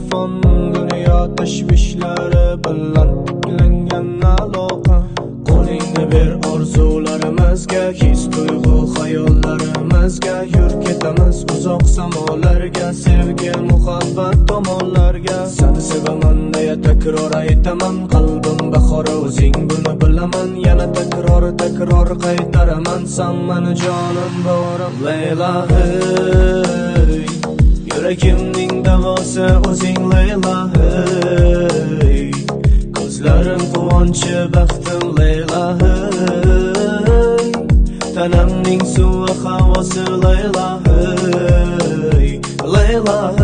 telefon, dunyo tashvishlari bilan tiklangan aloqa. Qo'lingni ber orzularimizga, his tuyg'u xayollarimizga, yur ketamiz uzoq samolarga, sevgi muhabbat tomonlarga. Seni sevaman deya takror aytaman, qalbim bahori o'zing buni bilaman, yana takror takror qaytaraman, san meni jonim borim. Leyla hey, yuragimning davosi o'zing Leyla hey, ko'zlarim quvonchi baxtim Leyla hey, tanamning suvi havosi Leyla hey, Leyla.